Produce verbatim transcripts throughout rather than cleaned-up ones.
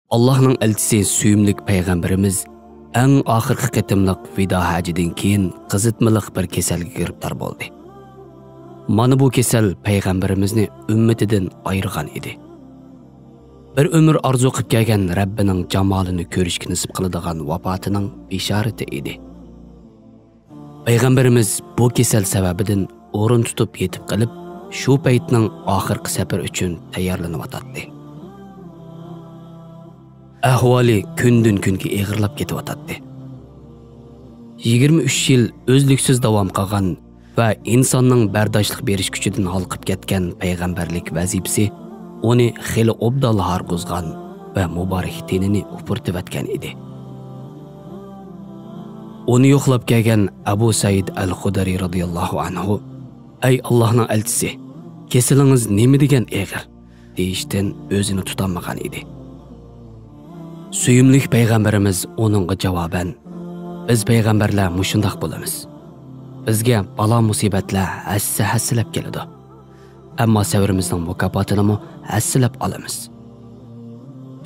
ئاللاھنىڭ ئەلچىسى سۆيۈملۈك پەيغەمبىرىمىز ئەڭ ئاخىرقى قېتىملىق ۋىدا ھەجىدىن كېيىن قىزىتمىلىق بىر كېسەلگە گىرىپتار بولدى. مانا بۇ كېسەل پەيغەمبىرىمىزنى ئۈممىتىدىن ئايرىغان ئىدى. بىر ئۆمۈر ئارزۇ قىلىپ كەلگەن رەببىنىڭ جامالىنى كۆرۈشكە نېسىپ قىلىدىغان ۋاپاتىنىڭ بېشارىتى ئىدى. پەيغەمبىرىمىز بۇ كېسەل سەۋەبىدىن ئورۇن تۇتۇپ يېتىپ قېلىپ، شۇ پەيتنىڭ ئاخىرقى سەپىرى ئۈچۈن تەييارلىنىۋاتاتتى. ئەھۋالى كۈندىن-كۈنگە ئېغىرلاپ كېتىۋاتاتتى. يىگىرمە ئۈچ يىل ئۈزلۈكسىز داۋام قىلغان ۋە ئىنساننىڭ بەرداشلىق بېرىش كۈچىدىن ھالقىپ كەتكەن پەيغەمبەرلىك ۋەزىپىسى ئۇنى خېلى ئوبدانلا ھارغۇزغان ۋە مۇبارەك تېنىنى ئۇپرىتىۋەتكەن ئىدى. ئۇنى يوقلاپ كەلگەن ئەبۇ سەئىد ئەل خۇدرى رازىياللاھۇ ئەنھۇ، «ئەي ئاللاھنىڭ ئەلچىسى، كېسىلىڭىز نېمە دېگەن ئېغىر؟» دېيىشتىن ئۆزىنى تۇتالمىغان ئىدى. سۆيۈملۈك پەيغەمبىرىمىز ئۇنىڭغا جاۋابەن، «بىز پەيغەمبەرلەر مۇشۇنداق بولىمىز. بىزگە بالا-مۇسىبەتلەر ھەسسە-ھەسسىلەپ كېلىدۇ. ئەمما سەۋرىمىزنىڭ مۇكاپاتىنىمۇ ھەسسىلەپ ئالىمىز.»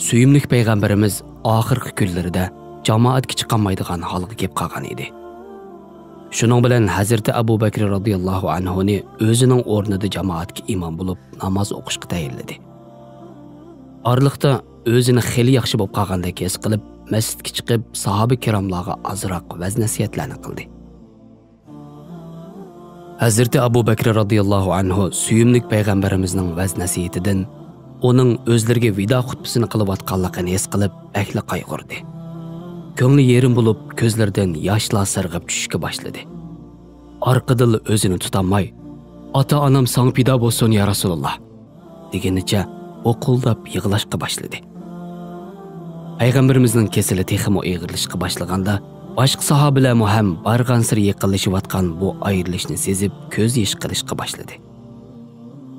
سۆيۈملۈك پەيغەمبىرىمىز ئاخىرقى كۈنلىرىدە جامائەتكە چىقالمايدىغان ھالغا كېلىپ قالغان ئىدى. شۇنىڭ بىلەن ھەزرىتى ئەبۇ بەكرى رازىياللاھۇ ئەنھۇنى ئۆزىنىڭ ئورنىدا جامائەتكە ئىمام بولۇپ ناماز ئوقۇشقا تەيىنلىدى. ئارىلىقتا ئۆزىنى خېلى ياخشى بولۇپ قالغاندەك ھېس قىلىپ، مەسچىتكە چىقىپ، ساھابە كىراملارغا ئازراق ۋەز-نەسىھەتلەرنى قىلدى. ھەزرىتى ئەبۇ بەكرى رازىياللاھۇ ئەنھۇ سۆيۈملۈك پەيغەمبىرىمىزنىڭ ۋەز-نەسىھىتىدىن، ئۇنىڭ ئۆزلىرىگە ۋىدا خۇتبىسىنى قىلىۋاتقانلىقىنى ھېس قىلىپ، بەكلا قايغۇردى. كۆڭلى يېرىم بولۇپ، كۆزلىرىدىن ياشلار سىرغىپ چۈشۈشكە باشلىدى. ئارقىدىنلا ئۆزىنى تۇتالماي، «ئاتا-ئانام ساڭا پىدا بولسۇن، يا رەسۇلاللا!» دېگىنىچە بۇقۇلداپ يىغلاشقا باشلىدى. پەيغەمبىرىمىزنىڭ كېسىلى تېخىمۇ ئېغىرلىشىشقا باشلىغاندا، باشقا ساھابىلەرمۇ ھەم بارغانسېرى يېقىنلىشىۋاتقان بۇ ئايرىلىشنى سېزىپ، كۆز يېشى قىلىشقا باشلىدى.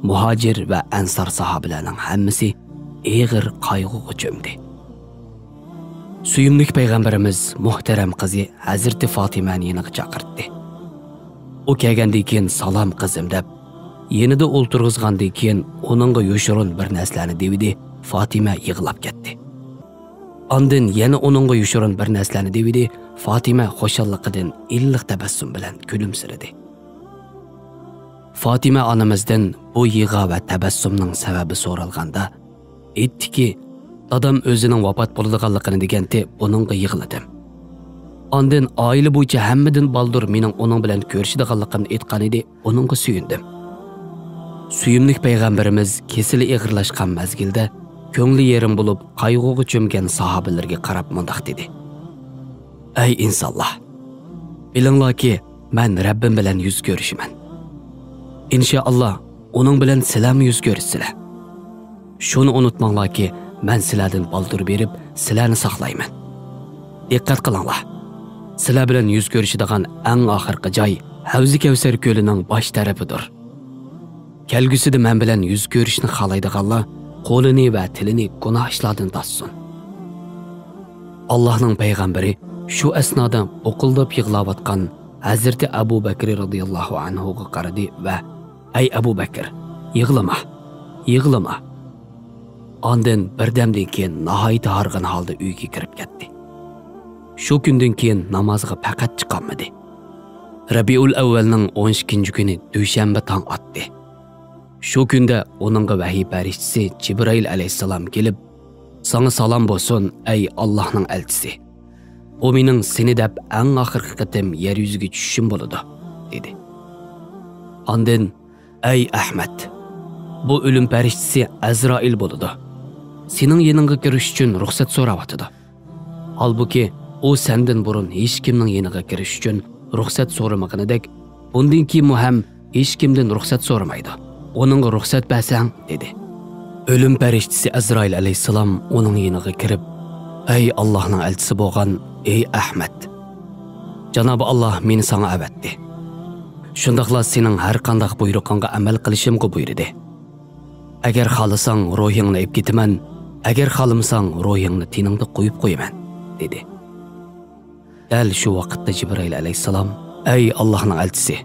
مۇھاجىر ۋە ئەنسار ساھابىلەرنىڭ ھەممىسى ئېغىر قايغۇغا چۆمدى. سۆيۈملۈك پەيغەمبىرىمىز مۇھتەرەم قىزى ھەزرىتى فاتىمەنى يېنىغا چاقىرتتى. ئۇ كەلگەندىن كېيىن، «سالام، قىزىم» دەپ، يېنىدا ئولتۇرغۇزغاندىن كېيىن، ئۇنىڭغا يوشۇرۇن بىر نەرسىلەرنى دېۋىدى، فاتىمە يىغلاپ كەتتى. ئاندىن يەنە ئۇنىڭغا يوشۇرۇن بىر نەرسىلەرنى دېۋىدى، فاتىمە خۇشاللىقىدىن ئىللىق تەبەسسۇم بىلەن كۈلۈمسىرىدى. فاتىمە ئانىمىزدىن بۇ يىغا ۋە تەبەسسۇمنىڭ سەۋەبى سورالغاندا، ئېيتتىكى، «دادام ئۆزىنىڭ ۋاپات بولىدىغانلىقىنى دېگەنتى، بۇنىڭغا يىغلىدىم. ئاندىن ئائىلە بويىچە ھەممىدىن بالدۇر مېنىڭ ئۇنىڭ بىلەن كۆرۈشىدىغانلىقىمنى ئېيتقانىدى، بۇنىڭغا سۆيۈندۈم.» سۆيۈملۈك پەيغەمبىرىمىز كېسىلى ئېغىرلاشقان مەزگىلدە، كۆڭلى يېرىم بولۇپ، قايغۇغا چۆمگەن ساھابىلىرىگە قاراپ مۇنداق دېدى: «ئەي ئىنسانلار! بىلىڭلاركى، مەن رەببىم بىلەن يۈز كۆرۈشىمەن. ئىنشائاللا، ئۇنىڭ بىلەن سىلەرمۇ يۈز كۆرۈشىسىلەر. شۇنى ئۇنتۇماڭلاركى، مەن سىلەردىن بالدۇر بېرىپ، سىلەرنى ساقلايمەن. دىققەت قىلىڭلار! سىلەر بىلەن يۈز كۆرۈشىدىغان ئەڭ ئاخىرقى جاي ھەۋزى كەۋسەر كۆلىنىڭ باش تەرىپىدۇر. كەلگۈسىدە مەن بىلەن يۈز كۆرۈشۈشنى خالايدىغانلار قولىنى ۋە تىلىنى گۇناھ ئىشلاردىن تارتسۇن.» ئاللاھنىڭ پەيغەمبىرى شۇ ئەسنادا بۇقۇلداپ يىغلاۋاتقان ھەزرىتى ئەبۇ بەكرى رازىياللاھۇ ئەنھۇغا قارىدى ۋە، «ئەي ئەبۇ بەكىر، يىغلىما، يىغلىما.» ئاندىن بىردەمدىن كېيىن ناھايىتى ھارغىن ھالدا ئۆيىگە كىرىپ كەتتى. شۇ كۈندىن كېيىن نامازغا پەقەت چىقالمىدى. رەبىئۇل ئەۋۋەلنىڭ ئون ئىككىنچى كۈنى دۈشەنبە تاڭ ئاتتى. شۇ كۈندە ئۇنىڭغا ۋەھىي پەرىشتىسى جىبرائىل ئەلەيھىسسالام كېلىپ، «ساڭا سالام بولسۇن، ئەي ئاللاھنىڭ ئەلچىسى! بۇ مېنىڭ سېنى دەپ ئەڭ ئاخىرقى قېتىم يەر يۈزىگە چۈشۈشۈم بولىدۇ» دېدى. ئاندىن، «ئەي ئەھمەد! بۇ ئۆلۈم پەرىشتىسى ئەزرائىل بولىدۇ. سېنىڭ يېنىڭغا كىرىش ئۈچۈن رۇخسەت سوراۋاتىدۇ. ھالبۇكى، ئۇ سەندىن بۇرۇن ھېچكىمنىڭ يېنىغا كىرىش ئۈچۈن رۇخسەت سورىمىغىنىدەك، بۇندىن كېيىنمۇ ھەم ھېچكىمدىن رۇخسەت سورىمايدۇ. ئۇنىڭغا رۇخسەت بەرسەڭ» دېدى. ئۆلۈم پەرىشتىسى ئەزرائىل ئەلەيھىسسالام ئۇنىڭ يېنىغا كىرىپ، «ئەي ئاللاھنىڭ ئەلچىسى بولغان، ئەي ئەھمەد! جانابى ئاللاھ مېنى ساڭا ئەۋەتتى. شۇنداقلا سېنىڭ ھەر قانداق بۇيرۇقۇڭغا ئەمەل قىلىشىمغا بۇيرۇدى. ئەگەر خالىساڭ روھىڭنى ئېلىپ كېتىمەن، ئەگەر خالىمىساڭ روھىڭنى تېنىڭدە قويۇپ قويىمەن» دېدى. دەل شۇ ۋاقىتتا جىبرائىل ئەلەيھىسسالام، «ئەي ئاللاھنىڭ ئەلچىسى!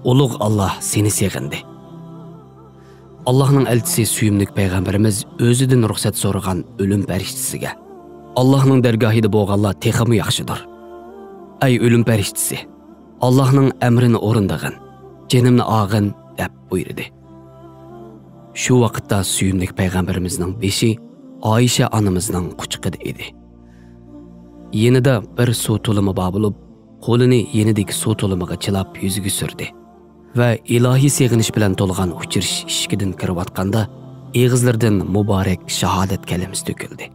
ئۇلۇغ ئاللاھ سېنى سېغىندى. ئاللاھنىڭ ئەلچىسى سۆيۈملۈك پەيغەمبىرىمىز ئۆزىدىن رۇخسەت سورىغان ئۆلۈم پەرىشتىسىگە، «ئاللاھنىڭ دەرگاھىدا بولغانلار تېخىمۇ ياخشىدۇر. ئەي ئۆلۈم پەرىشتىسى، ئاللاھنىڭ ئەمرىنى ئورۇندىغىن، جېنىمنى ئالغىن» دەپ بۇيرۇدى. شۇ ۋاقىتتا سۆيۈملۈك پەيغەمبىرىمىزنىڭ بېشى ئائىشە ئانىمىزنىڭ قۇچىقىدا ئىدى. يېنىدا بىر سۇ تۇلۇمى بار بولۇپ، قولىنى يېنىدىكى سۇ تۇلۇمىغا چىلاپ يۈزىگە سۈردى ۋە ئىلاھىي سېغىنىش بىلەن تولغان ئۇچرىشىش ئىشىكىدىن كىرىۋاتقاندا، ئېغىزلىرىدىن مۇبارەك شاھادەت كەلىمىسى تۆكۈلدى.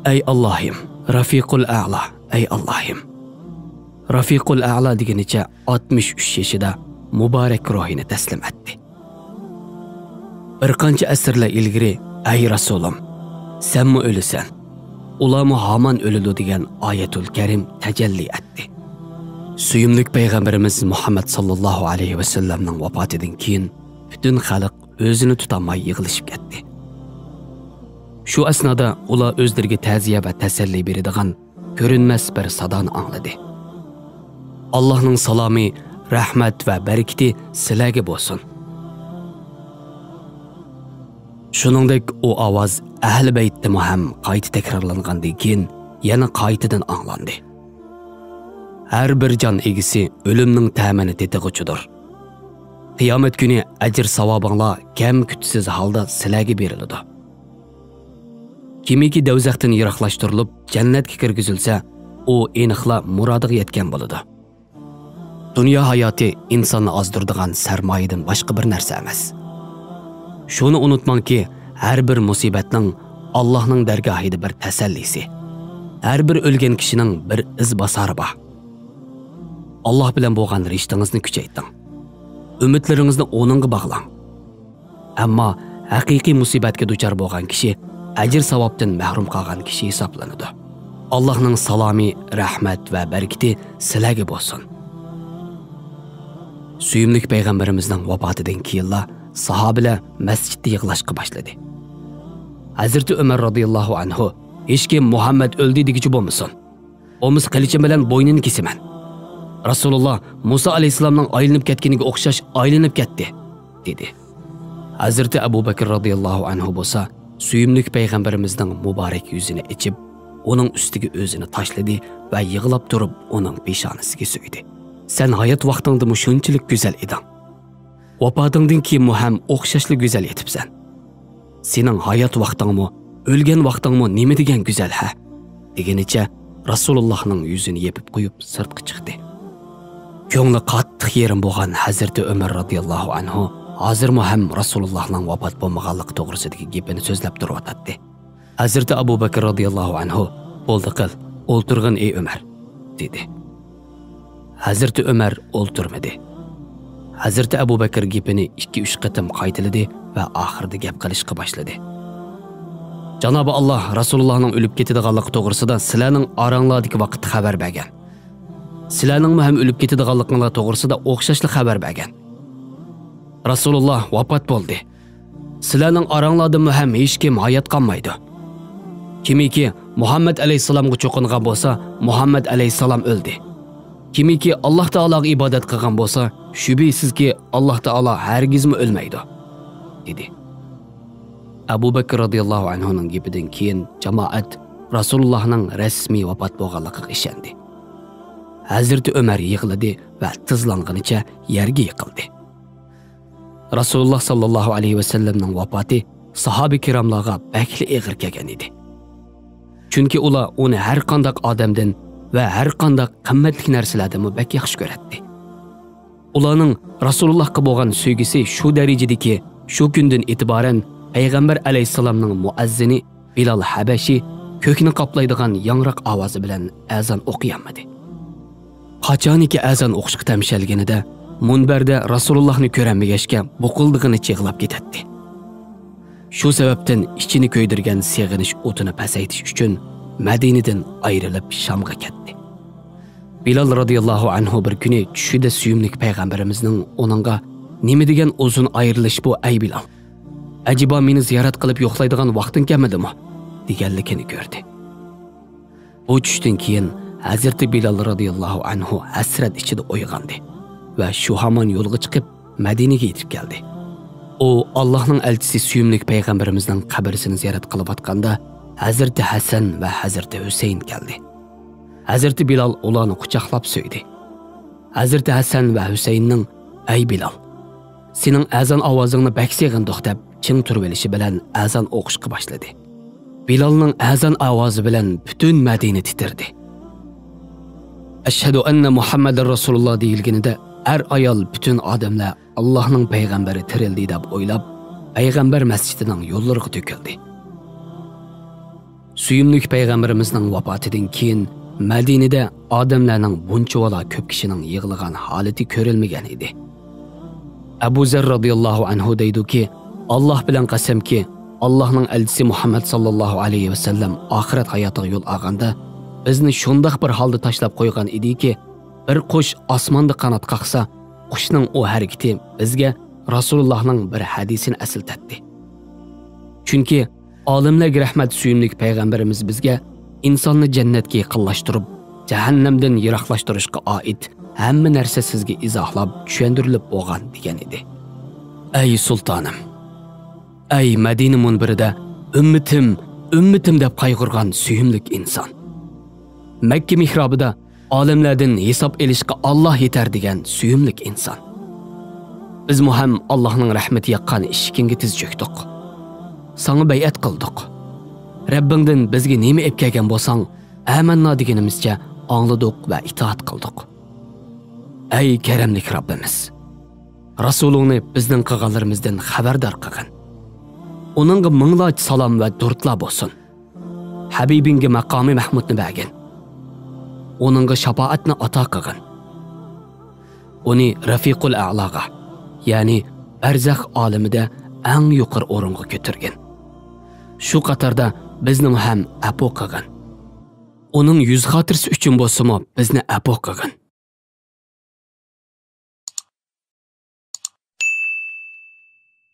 «ئەي ئاللاھىم، رەفىقۇل ئەلا، ئەي ئاللاھىم!» رەفىقۇل ئەلا دېگىنىچە ئاتمىش ئۈچ يېشىدا مۇبارەك روھىنى تەسلىم ئەتتى. بىر قانچە ئەسىرلەر ئىلگىرى، «ئەي رەسۇلۇم، سەنمۇ ئۆلىسەن، ئۇلارمۇ ھامان ئۆلىدۇ» دېگەن ئايەتۇل كەرىم تەجەللى ئەتتى. سۆيۈملۈك پەيغەمبىرىمىز مۇھەممەد ساللاللاھۇ ئەلەيھى ۋەسەللەمنىڭ ۋاپاتىدىن كېيىن پۈتۈن خەلق ئۆزىنى تۇتالماي يىغلىشىپ كەتتى. شۇ ئەسنادا ئۇلار ئۆزلىرىگە تەزىيە ۋە تەسەللى بېرىدىغان كۆرۈنمەس بىر سادانى ئاڭلىدى. «ئاللاھنىڭ سالامى، رەھمەت ۋە بەرىكىتى سىلەرگە بولسۇن.» شۇنىڭدەك ئۇ ئاۋاز ئەھلى بەيتتىمۇ ھەم قايتا تەكرارلانغاندىن كېيىن يەنە قايتىدىن ئاڭلاندى. «ھەر بىر جان ئىگىسى ئۆلۈمنىڭ تەمىنى تېتىغۇچىدۇر. قىيامەت كۈنى ئەجىر-ساۋابىڭلار كەم-كۈتسىز ھالدا سىلەرگە بېرىلىدۇ. كىمكى دەۋزەختىن يىراقلاشتۇرۇلۇپ، جەننەتكە كىرگۈزۈلسە، ئۇ ئېنىقلا مۇرادىغا يەتكەن بولىدۇ. دۇنيا ھاياتى ئىنساننى ئازدۇرىدىغان سەرمايىدىن باشقا بىر نەرسە ئەمەس. شۇنى ئۇنتۇماڭكى، ھەر بىر مۇسىبەتنىڭ ئاللاھنىڭ دەرگاھىدا بىر تەسەللىسى، ھەر بىر ئۆلگەن كىشىنىڭ بىر ئىزباسارى بار. ئاللاھ بىلەن بولغان رىشتىڭىزنى كۈچەيتىڭ. ئۈمىدلىرىڭىزنى ئۇنىڭغا باغلاڭ. ئەمما ھەقىقىي مۇسىبەتكە دۇچار بولغان كىشى ئەجىر-ساۋابتىن مەھرۇم قالغان كىشى ھېسابلىنىدۇ. ئاللاھنىڭ سالامى، رەھمەت ۋە بەرىكىتى سىلەرگە بولسۇن.» سۆيۈملۈك پەيغەمبىرىمىزنىڭ ۋاپاتىدىن كېيىنلا ساھابىلەر مەسچىتتە يىغلاشقا باشلىدى. ھەزرىتى ئۆمەر رازىياللاھۇ ئەنھۇ، «ھېچكىم مۇھەممەد ئۆلدى دېگۈچى بولمىسۇن. بولمىسا قىلىچىم بىلەن بوينىنى كېسىمەن. رەسۇلۇللا مۇسا ئەلەيھىسسالامنىڭ ئايلىنىپ كەتكىنىگە ئوخشاش ئايلىنىپ كەتتى» دېدى. ھەزرىتى ئەبۇ بەكىر رازىياللاھۇ ئەنھۇ بولسا سۆيۈملۈك پەيغەمبىرىمىزنىڭ مۇبارەك يۈزىنى ئېچىپ، ئۇنىڭ ئۈستىگە ئۆزىنى تاشلىدى ۋە يىغلاپ تۇرۇپ ئۇنىڭ پېشانىسىگە سۆيدى. «سەن ھايات ۋاقتىڭدىمۇ شۇنچىلىك گۈزەل ئىدىڭ. ۋاپاتىڭدىن كېيىنمۇ ھەم ئوخشاشلا گۈزەل ئېتىپسەن. سېنىڭ ھايات ۋاقتىڭمۇ، ئۆلگەن ۋاقتىڭمۇ نېمە دېگەن گۈزەل ھە؟» دېگىنىچە رەسۇلۇللاھنىڭ يۈزىنى يېپىپ قويۇپ سىرتقا چىقتى. كۆڭلى قاتتىق يېرىم بولغان ھەزرىتى ئۆمەر رازىياللاھۇ ئەنھۇ ھازىرمۇ ھەم رەسۇلۇللاھنىڭ ۋاپات بولمىغانلىقى توغرىسىدىكى گېپىنى سۆزلەپ تۇرۇۋاتاتتى. ھەزرىتى ئەبۇ بەكىر رازىياللاھۇ ئەنھۇ، «بولدى قىل، ئولتۇرغىن ئەي ئۆمەر» دېدى. ھەزرىتى ئۆمەر ئولتۇرمىدى. ھەزرىتى ئەبۇ بەكىر گېپىنى ئىككى-ئۈچ قېتىم قايتىلىدى ۋە ئاخىرىدا گەپ قىلىشقا باشلىدى. «جانابى ئاللاھ رەسۇلۇللاھنىڭ ئۆلۈپ كېتىدىغانلىقى توغرىسىدا سىلەرنىڭ ئاراڭلاردىكى ۋاقىتتا خەۋەر بەرگەن. سىلەرنىڭمۇ ھەم ئۆلۈپ كېتىدىغانلىقىڭلار توغرىسىدا ئوخشاشلا خەۋەر بەرگەن. رەسۇلۇللاھ ۋاپات بولدى. سىلەرنىڭ ئاراڭلاردىنمۇ ھەم ھېچكىم ھايات قالمايدۇ. كىمكى مۇھەممەد ئەلەيھىسسالامغا چوقۇنغان بولسا، مۇھەممەد ئەلەيھىسسالام ئۆلدى. كىمكى ئاللاھ تائالاغا ئىبادەت قىلغان بولسا، شۈبھىسىزكى، ئاللاھ تائالا ھەرگىزمۇ ئۆلمەيدۇ» دېدى. ئەبۇ بەكىر رازىياللاھۇ ئەنھۇنىڭ گېپىدىن كېيىن جامائەت رەسۇلۇللاھنىڭ رەسمىي ۋاپات بولغانلىقىغا ئىشەندى. ھەزرىتى ئۆمەر يىغلىدى ۋە تىزلانغىنىچە يەرگە يىقىلدى. رەسۇلۇللاھ ساللاللاھۇ ئەلەيھى ۋەسەللەمنىڭ ۋاپاتى ساھابە كىراملارغا بەكلا ئېغىر كەلگەن ئىدى. چۈنكى ئۇلار ئۇنى ھەر قانداق ئادەمدىن ۋە ھەر قانداق قىممەتلىك نەرسىلەردىنمۇ بەك ياخشى كۆرەتتى. ئۇلارنىڭ رەسۇلۇللاھقا بولغان سۆيگۈسى شۇ دەرىجىدىكى، شۇ كۈندىن ئېتىبارەن پەيغەمبەر ئەلەيھىسسالامنىڭ مۇئەززىنى بىلال ھەبەشى كۆكنى قاپلايدىغان ياڭراق ئاۋازى بىلەن ئەزان ئوقۇيالمىدى. قاچانكى ئەزان ئوقۇشقا تەمشەلگىنىدە، مۇنبەردە رەسۇلۇللاھنى كۆرەلمىگەچكە بۇقۇلدىغىنىچە يىغلاپ كېتەتتى. شۇ سەۋەبتىن ئىچىنى كۆيدۈرگەن سېغىنىش ئوتىنى پەسەيتىش ئۈچۈن مەدىنىدىن ئايرىلىپ شامغا كەتتى. بىلال رازىياللاھۇ ئەنھۇ بىر كۈنى چۈشىدە سۆيۈملۈك پەيغەمبىرىمىزنىڭ ئۇنىڭغا، «نېمە دېگەن ئۇزۇن ئايرىلىش بۇ، ئەي بىلال؟ ئەجەبا مېنى زىيارەت قىلىپ يوقلايدىغان ۋاقتىڭ كەلمىدىمۇ؟» دېگەنلىكىنى كۆردى. بۇ چۈشتىن كېيىن ھەزرىتى بىلال رازىياللاھۇ ئەنھۇ ھەسرەت ئىچىدە ئويغاندى ۋە شۇ ھامان يولغا چىقىپ، مەدىنىگە يېتىپ كەلدى. ئۇ ئاللاھنىڭ ئەلچىسى سۆيۈملۈك پەيغەمبىرىمىزنىڭ قەبرىسىنى زىيارەت قىلىۋاتقاندا، ھەزرىتى ھەسەن ۋە ھەزرىتى ھۈسەيىن كەلدى. ھەزرىتى بىلال ئۇلارنى قۇچاقلاپ سۆيدى. ھەزرىتى ھەسەن ۋە ھۈسەيىننىڭ، «ئەي بىلال، سېنىڭ ئەزان ئاۋازىڭنى بەك سېغىندۇق» دەپ چىڭ تۇرۇۋېلىشى بىلەن ئەزان ئوقۇشقا باشلىدى. بىلالنىڭ ئەزان ئاۋازى بىلەن پۈتۈن مەدىنە تىترىدى. «ئەشھەدۇ ئەننە مۇھەممەدەر رەسۇلۇللاھ» دېيىلگىنىدە، ئەر-ئايال، پۈتۈن ئادەملەر «ئاللاھنىڭ پەيغەمبىرى تىرىلدى» دەپ ئويلاپ، پەيغەمبەر مەسچىتىنىڭ يوللىرىغا تۆكۈلدى. سۆيۈملۈك پەيغەمبىرىمىزنىڭ ۋاپاتىدىن كېيىن مەدىنىدە ئادەملەرنىڭ بۇنچىۋالا كۆپ كىشىنىڭ يىغلىغان ھالىتى كۆرۈلمىگەن ئىدى. ئەبۇ زەر رازىياللاھۇ ئەنھۇ دەيدۇكى، «ئاللاھ بىلەن قەسەمكى، ئاللاھنىڭ ئەلچىسى مۇھەممەد ساللاللاھۇ ئەلەيھى ۋەسەللەم ئاخىرەت ھاياتىغا يول ئالغاندا، بىزنى شۇنداق بىر ھالدا تاشلاپ قويغان ئىدىكى، بىر قۇش ئاسماندا قانات قاقسا، قۇشنىڭ ئۇ ھەرىكىتى بىزگە رەسۇلۇللاھنىڭ بىر ھەدىسىنى ئەسلىتەتتى. چۈنكى ئالەملەرگە رەھمەت سۆيۈملۈك پەيغەمبىرىمىز بىزگە ئىنساننى جەننەتكە يېقىنلاشتۇرۇپ، جەھەننەمدىن يىراقلاشتۇرۇشقا ئائىت ھەممە نەرسە سىزگە ئىزاھلاپ، چۈشەندۈرۈلۈپ بولغان» دېگەن ئىدى. ئەي سۇلتانىم! ئەي مەدىنە مۇنبىرىدە «ئۈممىتىم، ئۈممىتىم» دەپ قايغۇرغان سۆيۈملۈك ئىنسان! مەككە مېھرابىدا «ئالەملەردىن ھېساب ئېلىشقا ئاللاھ يېتەر» دېگەن سۆيۈملۈك ئىنسان! بىزمۇ ھەم ئاللاھنىڭ رەھمىتى ياغقان ئىشىكىڭگە تىز چۆكتۇق. ساڭا بەيئەت قىلدۇق. رەببىڭدىن بىزگە نېمە ئېلىپ كەلگەن بولساڭ، ئەمەننا دېگىنىمىزچە ئاڭلىدۇق ۋە ئىتائەت قىلدۇق. ئەي كەرەملىك رەببىمىز! رەسۇلۇڭنى بىزنىڭ قىلغانلىرىمىزدىن خەۋەردار قىلغىن. ئۇنىڭغا مىڭلارچە سالام ۋە دۇرۇتلار بولسۇن. ھەبىبىڭگە ماقامى مەھمۇدنى بەرگىن. ئۇنىڭغا شاپائەتنى ئاتا قىلغىن. ئۇنى رەفىقۇل ئەلاغا، يەنى بەرزەخ ئالىمىدە ئەڭ يۇقىرى ئورۇنغا كۆتۈرگىن. شۇ قاتاردا بىزنىمۇ ھەم ئەپۇ قىلغىن. ئۇنىڭ يۈز خاتىرىسى ئۈچۈن بولسىمۇ بىزنى ئەپۇ قىلغىن.